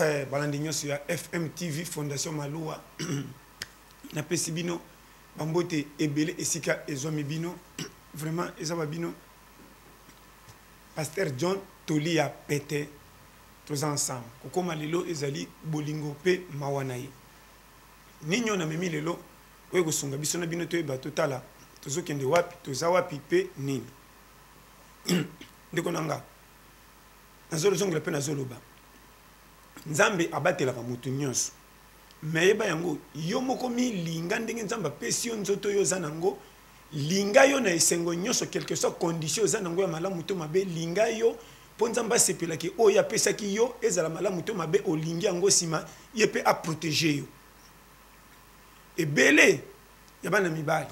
Ouais, balandi nyonso ya FMTV Fondation Maluwa, napesi bino bambote ebele esika ezwami bino. Vraiment eza ba bino Pasteur John Toli ya pete, toza ensemble. Kokoma lelo ezali bolingo pe mawa na ye. Nini oyo namemi lelo oyo ekosunga biso na bino toyeba totala tozokende wapi, toza wapi pe nini. Ndeko na nga, nazozongela pe nazoloba, Nzambe abatelaka moto nyonso. Mais yeba yango, yo moko milinga ndenge Nzambe apesi yo nzoto oyo oza nango, linga yo na esengo nyonso, quelque soit condition oza nango ya malamu to mabe, linga yo mpo Nzambe asepelaki oyo apesaki yo, ezala malamu to mabe, olingi yango nsima ye mpe aprotéger yo. Ebele ya bana mibali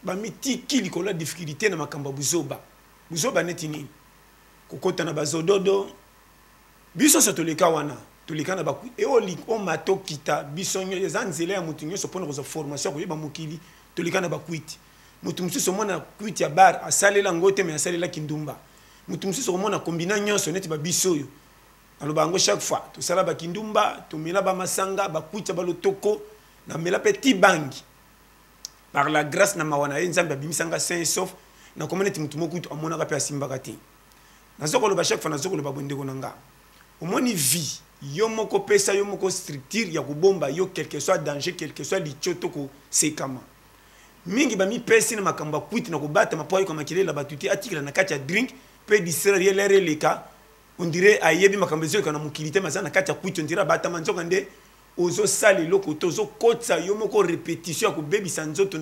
bamitiki likolo ya difficulté na makambo ya buzoba. Buzoba neti nini? Kokota na bazododo. Biso nyonso toleka wana, toleka na baku e omata okita, biso nyonso eza nzela ya moto nyonso mpona kozwa formation ya koyeba mokili. Toleka na bakwiti. Moto mosusu omona kwiti ya bar asalela yango te, me asalelaki ndumba. Moto mosusu okomona kombina nyonso neti babiso oyo naloba yango chaque fois, tosala bakindumba, tomela bamasanga, bakwiti ya balotoko, namela mpe ti bangi. Par la grâce na mawa na ye, Nzambe abimisanga sain et sauf. Nakoma neti motu moko kutu amonaka mpe asimbaka te. Nazo koloba chaque fois, nazo koloba boye, ndeko na nga, omoni vie yo moko, pesa yo moko structure ya kobomba yo quelque soit danger, quelque soit litio to kosekama. Mingi bamipesi na makambo ya kwiti na kobatama mpo ayoka makelele ya bato te, atikala na kati ya drink mpe distraire ye lere eleka, on dirait ayebi makambo ezoyoka na mokili te, mais aza na kati ya kwiti, on dirait abatama. Nzoka nde ozosala eloko te, ozokotisa yo moko répétition ya kobebisa nzoto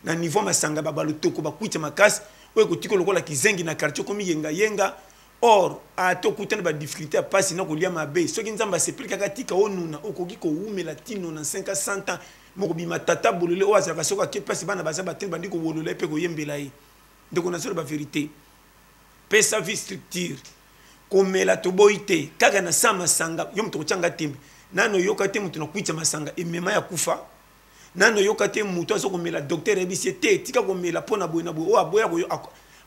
na niveau masanga, babalotoko, bakwiti makasi oyo ekotika lokola kizengi na quartier, okomi yengayenga. Or ata okutana badifficulté ya pasi na kolia mabe, soki Nzambe asepeli kaka tika onuna, okoki kowumela tino na 5 100 ans, mokobima tata bolole oyo azalaka soki ake mpasi, bana baza batene bandi kowolola ye mpe koyembela ye. Ndeko, nazoloba vérité, pesa vie structure. Komela toboyi te, kaka na sa masanga yo moto kotyanga tembe. Nano oyoka te moto na kwiti ya masanga emema ya kufa? Nano oyoka te moto aza komela, docteur ayebisi ye te tika komela mpo na boye na boye, oyo aboya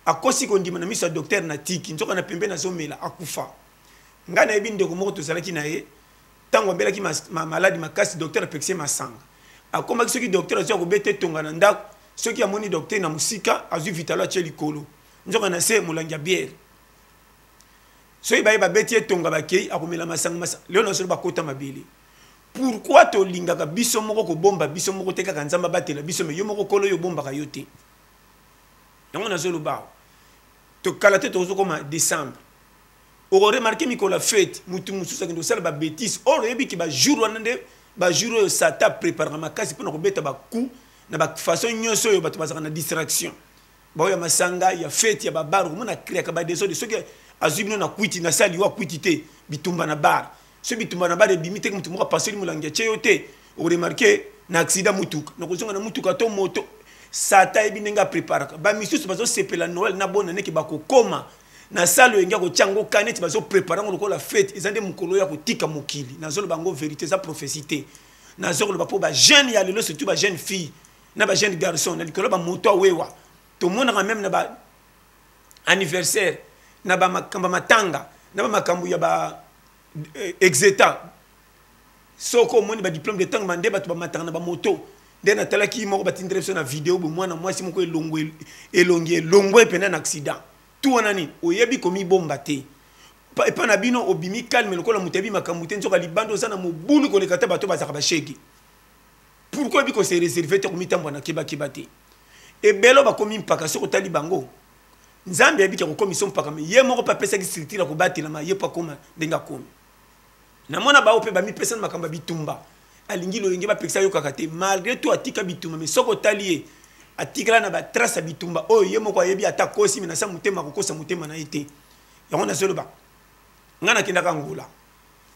akosi kondima na miso ya docteur na tiki, nzoka na pembeni azomela akufa? Ngai nayebi ndeko moko tozalaki na ye, ntango abelaki maladi makasi, docteur apekisi ye masanga. Akomaki soki docteur azwi akobeta etonga na ndako, soki amoni docteur na mosika, azwi vitalo atie likolo, nzoka na se molangi ya biere. Soki baye babeti etonga, bakei akomela masanga masanga. Lelo na solo bakota mabele. Pourquoi tolingaka biso moko kobomba biso moko te? Kaka Nzambe abatela biso, me yo moko kolo oyo obombaka yo te. Yango nazoloba, tokala te, tozokoma décembre, okoremarquer mikolo ya fête motu mosusu akende kosala babêtises. Or oyebi ke bajour wana nde bajour oyo Satan préparaka makasi mpona kobeta bacoup na bafaçon nyonso oyo bato bazalaka na distraction, baoyo ya masanga ya fête ya babar. Okomona créaka badésordre. Soki azwi bino na kwiti, na sali wa kwiti te, bitumba na bar. Soki bitumba na bar ebimi te, motu moko apasoli molangi atie yo te, oremarquer na accident mutuka, na kozonga na mutuka to moto. Satan ayebi ndenge apreparaka. Bamisusu bazosepela Noël na bona neke bakokoma na sale oyo akotia yango ka neti bazoprépare yango lokola fête. Eza nde mokolo ya kotika mokili. Nazoloba yango vérité, eza prophétie te. Nazokoloba mpo bajeune ya lelo, surtout bajeune fille na bajeune garçon, na likolo bamoto awewa, tomonaka même na ba anniversaire, na bamakambo matanga, na bamakambo ya ba exeta. Soki omoni badiplôme de ntango nde bato bamataka na bamoto, nde natalaki moko batindela biso na video boye, mwana mwasi moko elongi elongwe pena na accident. Tu wana nini? Oyebi komibomba te. Epa na bino obimi calme lokola moto ayebi makambo te, nzoka libanda oza na mobulu koleka te. Bato bazalaka bashege. Pourquoi oyebi kose réserve te, komitambwa na kebakeba te? Ebele bakomi mpaka. Soki otali bango, Nzambe ayebiki akokomisa mpaka, me ye moko mpe apesaki structure ya kobatelama ye mpo akoma ndenge akomi. Namona bao mpe bamipesa na makambo ya bitumba, alingi loyenge bapekisa, ayokaka te. Malgré tout atika bitumba, me soki otali ye, atikala na batrace ya bitumba oyo ye moko ayebi. Ata akosi, me nasa motema akokosa motema na ye te. Yango nazoloba, ngai nakendaka Ngola,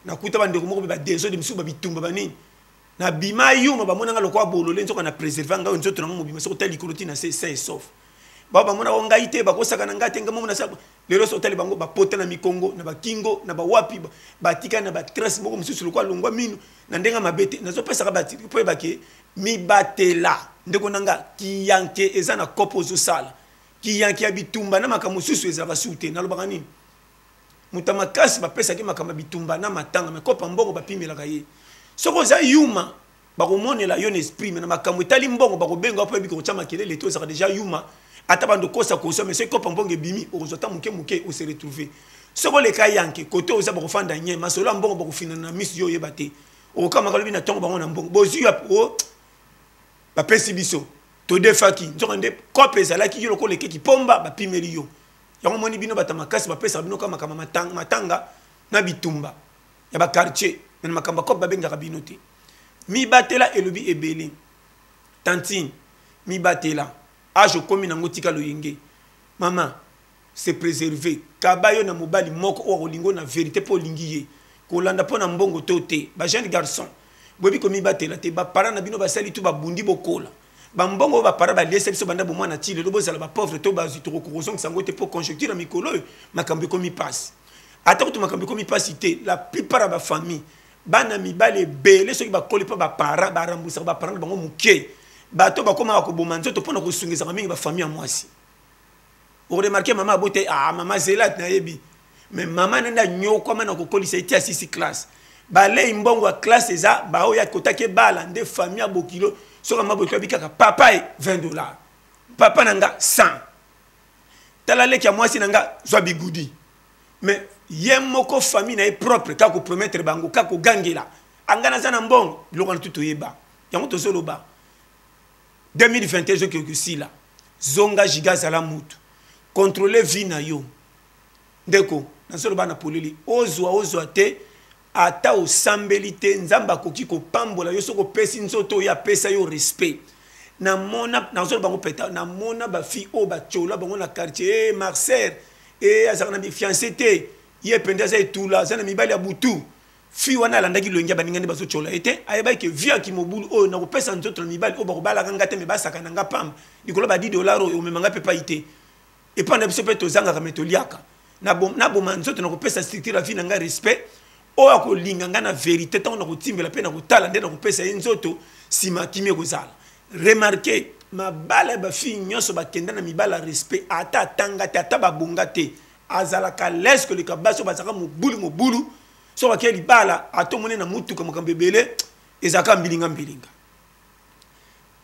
nakuta bandeko moko mpe badésordre misusu, babitumba banini. Nabima yuma, bamonanga lokola bolole, nzoka na préserve ngai nzoto nango mobima. Soki otali likolo ti na se, sain et sauf. Bao bamonaka ngai te, bakosaka na ngai te. Ngai moko nasala. Lelo so otali bango, bapota na mikongo, na bakingo, na bawapi, batikali na batrace moko mosusu lokola longwa mino na ndenge mabe te. Nazopesaka bati mpo oyebake mibatela, ndeko na nga. Kiyanke eza na kopo ozosala kiyanke ya bitumba na makambo mosusu ezalaka su te. Nalobaka nini? Moto ya makasi bapesaki makambo ya bitumba na matanga, me kopa mbongo bapimelaka ye. Soki oza yuma, bakomonela yo na esprit, me na makambo etali mbongo bakobenga mpo yebi kokotya makelele te, ozalaka deja yuma. Ata bando kosa kosa, me soki kopa mbongo ebimi, okozwa ata moke moke, ose retrouver. Soki oleka yanke kote oza, bakofanda nye masolo ya mbongo, bakofinana na miso, yo oyeba te. Okokamaka lobi na ntongo bango na mbongo bozwi wapi? O bapesi biso, todefaki. Nzoka nde kope ezalaki yo lokola ekeki pomba, bapimeli yo yango. Omoni bino bato ya makasi, bapesaka bino kaka makambo matanga na bitumba ya baquartier, me na makambo ya kope babengaka bino te. Mibatela, elobi ebele. Tantine, mibatela, age okomi nango, tika loyenge. Mama, se préserver, kaba yo na mobali moko oyo akolinga na vérité mpo olingi ye, kolanda mpo na mbongo to te. Bajeune garçon, boyebi komibatela te. Baparent na bino basali tu, babundi, bokola. Bambongo oyo baparent baliesa biso banda bomwana ti lelo, bozala bapauvre to bazwi, tokoki kozongisa yango te, mpo conjoncture ya mikolo oyo, makambo ekomi mpasi. Ata kutu makambo ekomi mpasi te, la plupart ya bafamille, bana mibali ebele soki bakoli mpo baparent barambusaka baparent na bango moke, bato bakomaka koboma nzoto mpona kosungisaka mingi bafamille ya mwasi. Oremarquer, mama abote, ah, mama zelat nayebi, mais mama nende anyokwama na kokolisa ye ti asisi classe, balei mbongo ya classe eza baoyo akotaki ebala nde famille ya bokilo. Soki mama bokilo abi kaka papa e 20 $, papa na nga 100, tala leki ya mwasi na nga zwa bigudi. Mais ye moko famille na ye propre, kaka kopromettre bango, kaka kogangela anga naza na mbongo. Biloko wana tu toyeba yango, tozoloba 2021 ezoki kosila. Zonga giga, azala mutu, contrôle vie na yo. Ndeko, nazoloba na polele, ozwa ozwa te, ata osambeli te, Nzambe akoki kopambola yo soki opesi nzoto oyo apesa yo respect. Namona, nazoloba bango peta, namona bafille oyo batiola bango na quartier: e marcel e azalaka na fiancé te, ye mpenza aza etula, aza na mibali ya butu. Fille wana alandaki loyenge ya baninga nde bazotiola ye te. Ayebaki ke vie yaki mobulu oyo, nakopesa nzoto na mibali oyo bakobalaka nga te, me basaka na nga pamba likolo ba 10 $ oyo omema nga mpe pai te. Epai na biso mpe tozangaka, me toliaka. Naboma nzoto, nakopesa structure ya vie na ngai respect. Oyo akolinga ngai na vérité, ntango nakotimbela mpe nakotala nde nakopesa ye nzoto, nsima kimi ekozala. Remarque, mabala ya bafille nyonso bakenda na mibala ya respect, ata atanga te, ata babonga te, azalaka lese koleka basi oyo bazalaka mobulu mobulu. So bakei libala, ata omoni na mutuka makambo ebele, ezalaka mbilinga mbilinga.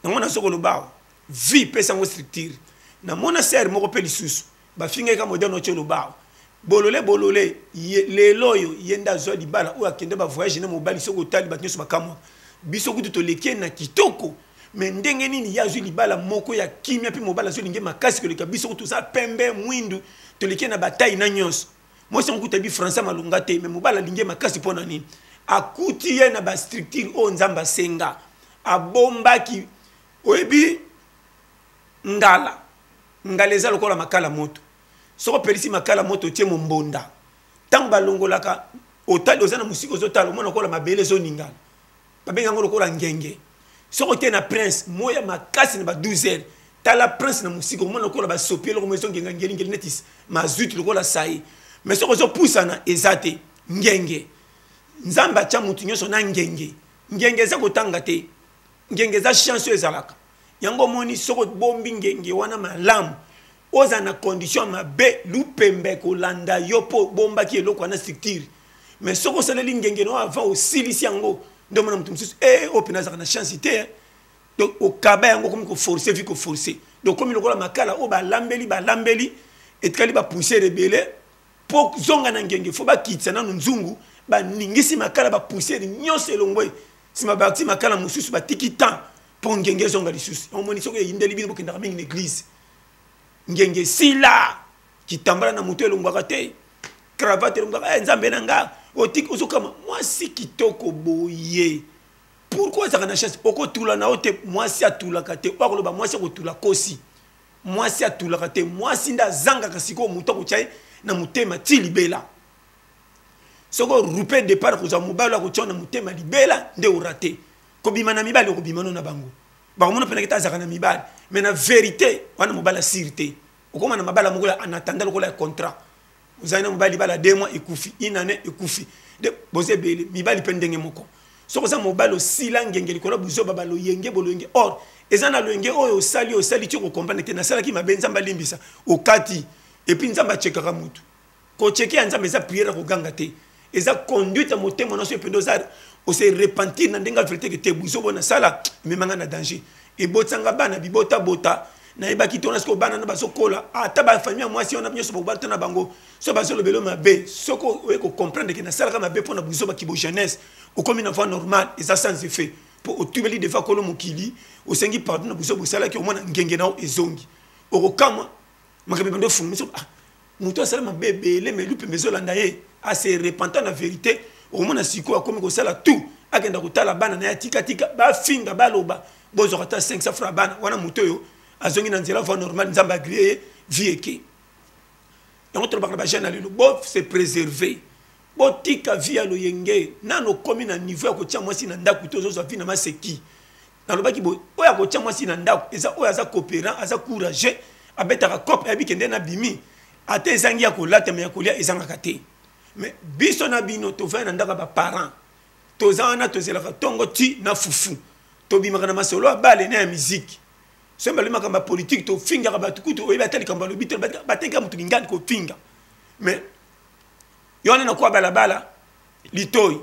Yango nazo koloba awa, vie pesa yango structure. Namona sere moko mpe lisusu bafingaki ka moderne otyo oloba awa bolole bolole. Lelo oyo ye nde azwa libala oyo akende bavoyage na mobali. Soki otali, bato nyonso bakamwaka. Biso kutu toleki ye na kitoko, me ndenge nini ye azwi libala moko ya kimia mpe mobali azolinge makasi koleka biso kutu toza pembe mwindu, toleki ye na bataille na nyonso. Mwasi yango kutu ayebi français malonga te, me mobali alingi ye makasi. Mpo na nini? Akuti ye na bastructure oyo Nzambe asenga abombaki. Oyebi ngala? Ngala eza lokola makala moto. Soki opelisi makala moto, otie mombonda, ntango balongolaka, otali, oza na mosika, ozotala, omona lokola mabele ezoningana, babenga yango lokola ngenge. Soki otie na prince moya makasi na ba 12 heures, tala prince na mosika, omona lokola basopi eloko mo ezongenga ngelingeli neti mazuti lokola saye. Mais soki ozopusana, eza te ngenge. Nzambe atya motu nyonso na ngenge. Ngenge eza kotanga te, ngenge eza chance oyo ezalaka yango. Omoni, soki obombi ngenge wana malamu, oza na condition ya mabe, lupembe kolanda yo mpo obombaki eloko wana, structure. Mais soki osaleli ngenge na avant osilisi yango, nde omona moto mosusu e oyo mpena azalaka na chance te. Donc okaba yango, okomi koforce vie, koforce. Donc okomi lokola makala oyo balambeli balambeli, etikali bapoussière ebele. Mpo zonga na ngenge, fo bakitisa nanu nzungu, baningisi makala, bapoussière nyonso elongwe, nsima bakti makala mosusu, batiki temps mpo ngenge ezonga lisusu. Omoni, soki eyindeli bino, bokendaka mingi na église, ngenge esila, kitambala na moto elongwaka te, cravate elongwaka. Eh, Nzambe na nga, otiki ozokama mwasi kitoko boye, pourquoi ezalaka na chance? Okotula na yo te. Mwasi atulaka te. Oyo akoloba mwasi akotula, kosi. Mwasi atulaka te. Mwasi nde azangaka sikoyo moto akotya ye na motema ti libela. Soki orupe départ kozwa mobali akotya na motema libela, nde orate. Kobima na mibali, okobima no na bango, bakomona mpenaki te azalaka na mibali. Mais na vérité wana, mobali asiri te. Okóma na mabala moko ya en attendant, lokola ya contrat. Ozali na mobali, libala 2 mois ekufi, une année ekufi, de boza ebele. Mibali mpe ndenge moko. Soki oza mobali, osila ngenge likolo ya buzoba, baloyenge boloyenge. Or eza na loyenge oyo osali, osali ti okocomprendre te: nasalaki mabe, Nzambe alimbisa. Okati, et puis Nzambe achekaka mutu. Kocheke ya Nzambe eza prière ya koganga te, eza conduite ya motema nyonso epende oza ose repentir na ndenge ya verité ke te, buzobo nasala ememanga na danger, ebotisanga bana bibotabota, nayebaki te. Wana sikoyo bana na bazokola, ata bafamille ya mwasi wana nyonso bakobata na bango, so bazolobela mabe, soki oye kocomprendre ke nasalaka mabe mpo na buzoba kibo jeunesse, okomi na voie normale, eza sans effet, mpo otubeli defa kolo mokili, osengi pardon na buzoba osalaki, omona ngenge na yo ezongi, okokamwa makambo ebandi ofunga miso. Ah, moto asala mabe ebele, me lupembe ezolanda ye, ase repentant na vérité. Okomona sikoyo akomi kosala tout, akenda kotala bana na ye, atikatika bafinga, baloba, bozwaka ata 500 francs bana wana. Moto oyo azongi na nzela, voie normale, Nzambe agréé ye, vie eke. Yango tolobaka na bajeune ya lelo, bo se préserver, botika vie ya loyenge. Nano okomi na niveau ya kotia mwasi na ndako te, ozozwa vie na maseki. Nalobaki boye, oyo akotia mwasi na ndako eza oyo aza coopérant, aza courageux, abetaka cope, ayebi kende na bimi, ata ezangi ya kolata, me ya kolia ezangaka te. Mais biso na bino tovandi na ndako ya baparent, toza wana, tozelaka ntongo ti na fufu, tobimaka na masolo ya bale na ya miziki. Soki balobi makambo ya politike, tofingaka bato kutu oyebi ata likambo alobi te, bateka motu lingani kofinga. Mais yo wana nakuwa balabala litoi,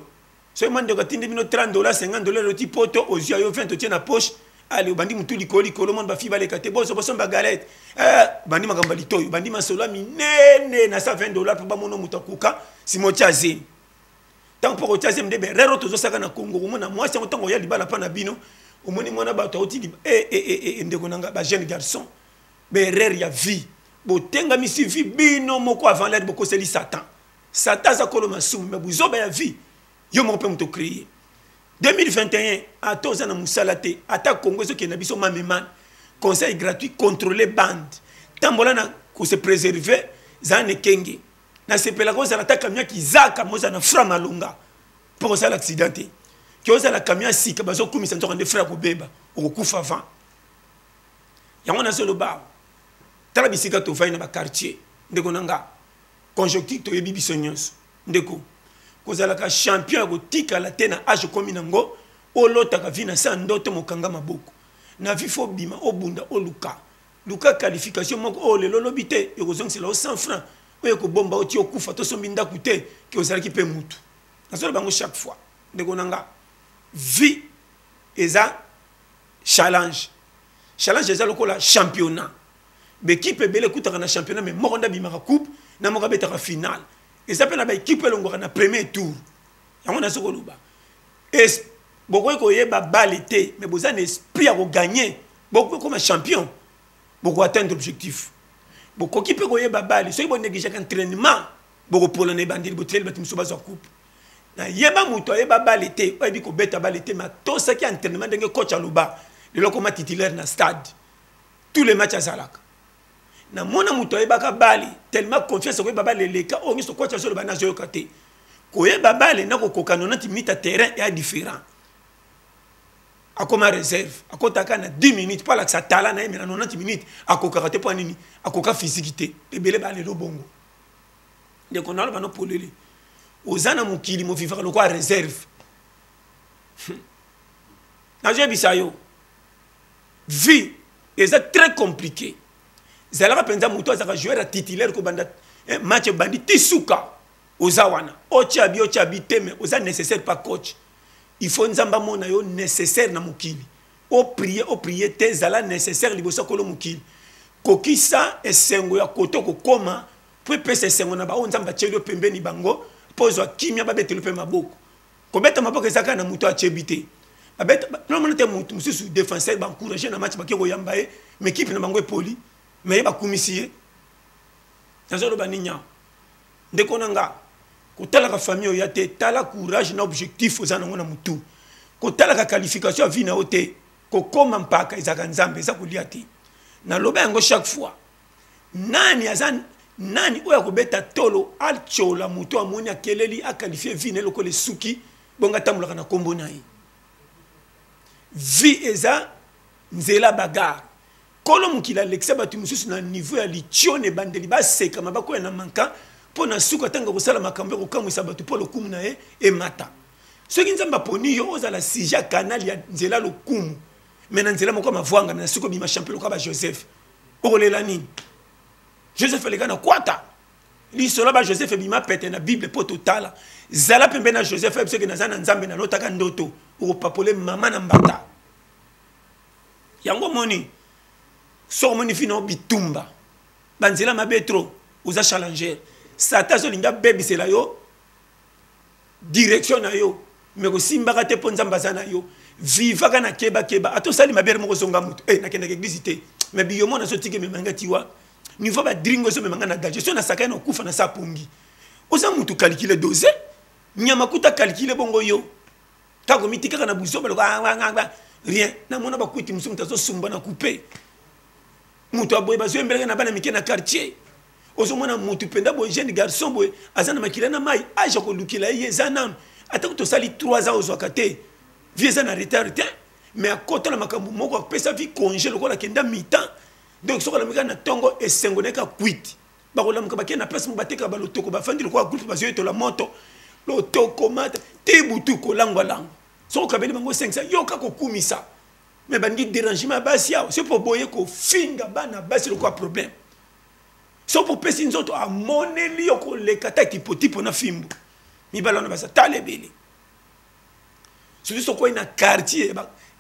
soki mwa ndeko atindi bino 30 dollar, 50 dollar, oti poto, ozwi yo 20, otie na poche, ale obandi mutu likolo likolo, mwana bafi baleka te, boso bosomba galette, eh, bandi makambo ya litoi, bandi masolo ya minene na sa 20 dollar mpo bamona moto akoka. Nsima otia zemi. Ntango mpo kotia zemi nde berero tozosaka na Kongo. Komona mwasi yango, ntango oya libala mpa na bino, omoni mwana bato auti eh, eh, ndeko na nga, bajeune garçon, berere ya vie, botengamisi vie bino moko avant l'heure, bokoseli Satan. Satan aza kolo masumu, me buzoba ya vie yo moko mpe moto créé. 2021, ata oza na mosala te, ata Congo ezokende na biso mamemane, conseil gratuit: contrôler bande, tambola na kose préserver, zala na ekenge. Nasepelaka ozala ata camion ya kizaka, mozala na fra malonga mpo kosala accident te, ke ozala camion ya sika bazokumisa, nzoka nde fra kobeba, okokufa avant. Yango nazoloba, tala bisika tovai na baquartier, ndeko na nga, conjoncture toyebi biso nyonso. Ndeko, kozalaka champion ya kotikala te na age okomi nango, olotaka vie na sa ndoto, mokanga maboko na vie, faut bima, obunda, oluka luka qualification moko oyo lelo olobi te ekozongisela yo 100 francs oyo ekobomba oti okufa, tosombi ndako te, ke ozalaki mpe mutu. Nazoloba bango chaque fois, ndeko na nga, vie eza challenge. Challenge eza lokola championnat, baekipe ebele ekutaka na championnat, mais moko nde abimaka coupe na moko abetaka finale. Eza mpe na baekipe elongwaka na premier tour. Yango nazo koloba, bokoki koyeba bale te, mais boza na esprit ya kogagner, bokokoma champion, bokoatteindre objectif. Bokoki mpe koyeba bale, soki bonégligeaka entraînement, bokopola na ebandeli, botikali bato mosusu bazwa coupe. Nayeba moto ayeba bale te, oyebi kobeta bale te, mais atosaki entraînement ndenge coach aloba, lelo akoma titulaire na stade, tous les matchs azalaka. Namona moto ayebaka bale, tellement confiance akoyeba bale eleka oyo nyonso coach azoloba, nazoyoka te. Koyeba bale na kokoka 90 minutes ya terrain eya différent. Akoma réserve, akotaka na 10 minutes mpo alakisa tala na ye, me na 90 minutes akokaka te. Mpo nini? Akoka physique te. Ebele balelo bongo. Ndeko, naloba no polele, oza na mokili movivaka lokola réserve. Nazoyebisa yo, vie eza très compliqué. Ezalaka mpenza moto azalaka joueur ya titulaire, kobanda match ebandi ti suka, oza wana, otya bi otya bi te, mais oza nécessaire pa coach. Il faut Nzambe amona yo nécessaire na mokili. Oprie, oprie te, ezala nécessaire liboso akolo mokili. Kokisa esengo ya koto kokóma mpo epesa esengo na baoyo Nzambe atieli yo pembeni bango, mpo ozwa kimia, babeteli mpe maboko. Kobeta maboko eza kaka na moto atyebi te. Nomona te motu mosusu défenseur, baencourage na match, bake koyamba ye, mais équipe na bango epoli, mais ye bakumisi ye. Nazoloba nini awa, ndeko na nga? Kotalaka famille oya te, tala courage na objectif oza nango na motu. Kotalaka qualification ya vie na yo te. Kokóma mpaka ezalaka Nzambe, eza kolia te. Naloba yango chaque fois, nani aza nani oyo akobeta tolo, atyola moto amoni akeleli, aqualifie vie na ye lokola esuki bongo, atambolaka na nkombo na ye. Vie eza nzela bagarre. Kolo mokili alekisa bato mosusu na niveau ya litio na ebandeli, basekama, bakwea na manka, mpo na suka ntango akosala makambo ya kokamwisa bato mpo lokumu na ye emata. Soki Nzambe aponi yo ozala sujet canal ya nzela lokumu, me na nzela moko ya mavwanga, me na suka obima champion lokola bajoseph, okolela nini? Joseph aleka na kwata. Lisolo ba Joseph ebima pete na Bible mpo totala. Zala pembe na Joseph oyebi soki naza na Nzambe nalotaka ndoto okopapole mama na mbata. Yango omoni soki omoni fino bitumba banzela mabe trop oza challenger. Satan azolinga abebisela yo direction na yo me kosimbaka te mpo Nzambe aza na yo. Vivaka na keba keba ata osali mabe moko ozonga moto eh, nakendaka eglise te me biyomo nazotika ememanga tiwa niveau ba dringo ezomema nga na danger so nasaka na okufa na sa pongi oza mutu calcule dose nyama kuta calcule bongo yo kaka omitikaka na buzoba lokola ah, ah, ah, rien namona bakwiti mosusu moto azosumba na coupe moto aboye bazoyembelaka na bana mike na quartier ozomona motu mpenza boye jeune garçon boye aza na makila na mai age ya kolukela ye eza nanu ata tosali 3 ans ozwaka te vie eza na retard te mais akota na makambo moko apesa vie congé lokola akenda mi-temps donc soki olamuki na ntongo esengo na ye kaka kwiti bakolamuka bakei na place moko batekaka balotoko bafandi lokola groupe bazoyetola moto lotoko mata ti butu kolangwalangwa soki okabeli bango 500 yoka kokumisa me balingi derangement ya basi awa soki oboye kofinga bana basi lokola problème soki opesi nzoto amoneli yo koleka ata tipotipo na fimbu mibali wana baza tala ebele surtout soki oyi na quartier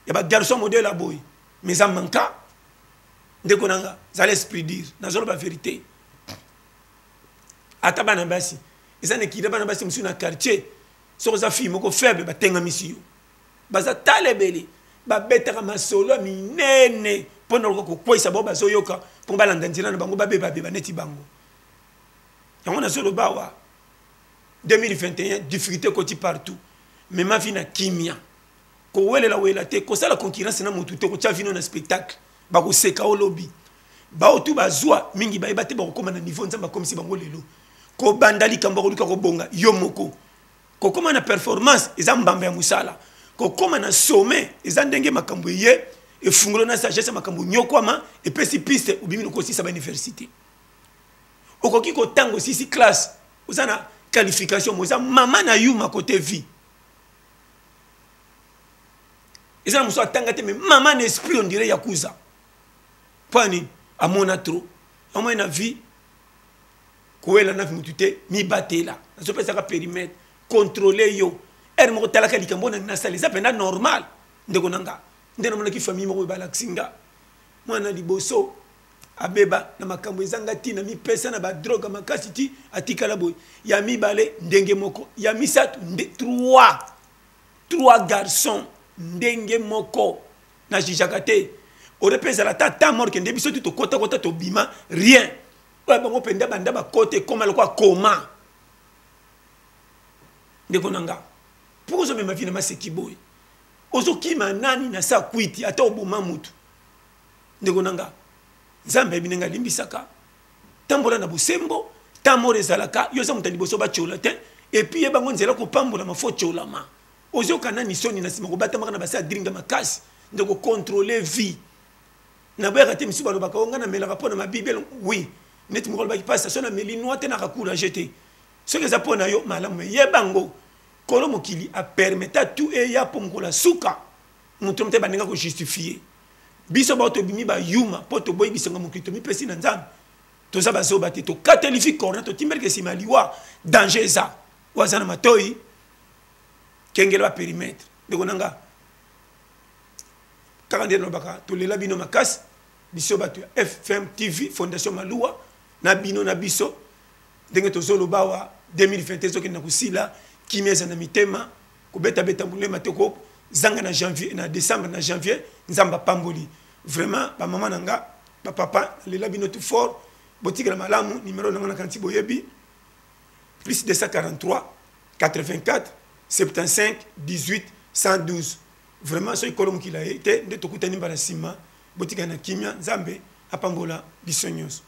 ya bagarçon modele ya boye mais eza manka ndeko na nga zala esprit dire nazoloba verité ata bana basi eza na ekila bana basi mosusu na quartier soki oza fille moko faible batengamisi yo baza tala ebele babetaka masolo ya minene mpo na lokoka kokweisa bango bazoyoka mpo balanda nzela na bango babebabeba neti bango yango nazoloba awa 2021 difficulté ekoti partout mema vi na kimia Kowelela welela te, kosala concurrence na mutu te, kotia vino na spectacle. Bakoseka yo lobi. Baoyo tu bazwa mingi bayeba te bakokoma na niveau Nzambe akomisi bango lelo. Kobanda likambo ya koluka kobonga yo moko. Kokoma na performance eza mbamba ya mosala. Kokoma na sommet eza ndenge makambo eye efungolo na sagesse ya makambo nyokwama epesi piste obimi lokola osisa ba université. Okoki kotanga osisi classe oza na qualification mais oza mama na yuma kote vie. Eza na mosusu atanga te mais mama na esprit on dirait yakuza. Mpo nini amona trop amoni na vie kowela na mutu te mibatela nazopesaka périmètre contrôle yo heure moko talaka likambo na nasala eza mpenza normal ndeko na nga nde namonaki famille moko ebalakisi nga mwana liboso abeba na makambo ezanga ntina mipesa na badroge makasi ti atikala boye ya mibale ndenge moko ya misato nde trois trois garçons ndenge moko na jijaka te ore mpe ezala ata ta morke nde biso ti tokotakota tobima rien oyo bango mpenza banda bakota ekoma lokola koma ndeko na nga mpo ozomema vi na maseki boye ozokima nani na sa kwiti ata oboma mutu ndeko na nga nzambe ayebi ndenge alimbisaka tambola na bosembo tamora ezalaka yo oza moto ya liboso batyola te epuis ye bango nzela kopambolama fo tyolama ozoka nani soni na nsima kobatamaka na basi ya dringa makasi nde kocontrole vie naboyaka te misusu balobaka o ngai namelaka mpo na mabibele oui neti moko alobaki pasta so nameli noa te naka courage te soki eza mpo na yo malamu me yeba yango kolo mokili apermeta tout eya mpo mokolo ya suka moto moto ebandinga kojustifie biso bao tobimi bayuma mpo toboyi bisengo mokili tomipesi na nzambe toza bazoba te tokateli fi corna totimbeleke nsima ya liwa danger eza oyo aza na matoi kengela baperimetre ndeko na nga kaka nde nalobaka tolela bino makasi biso bato ya fm tv fondation maluwa na bino na biso ndenge tozoloba awa 2021 ezokende na kosila kimia eza na mitema kobetabeta molema te kozanga na janvier na décembre na janvier nzambe apamboli vraiment bamama na nga bapapa nalela bino tout fort botikela malamu numero na nga nakanisi boyebi plus 243 84 75 18 112 vraiment soki kolo mokili aye te nde tokutani mbala nsima botikala na kimia nzambe apambola biso nyonso.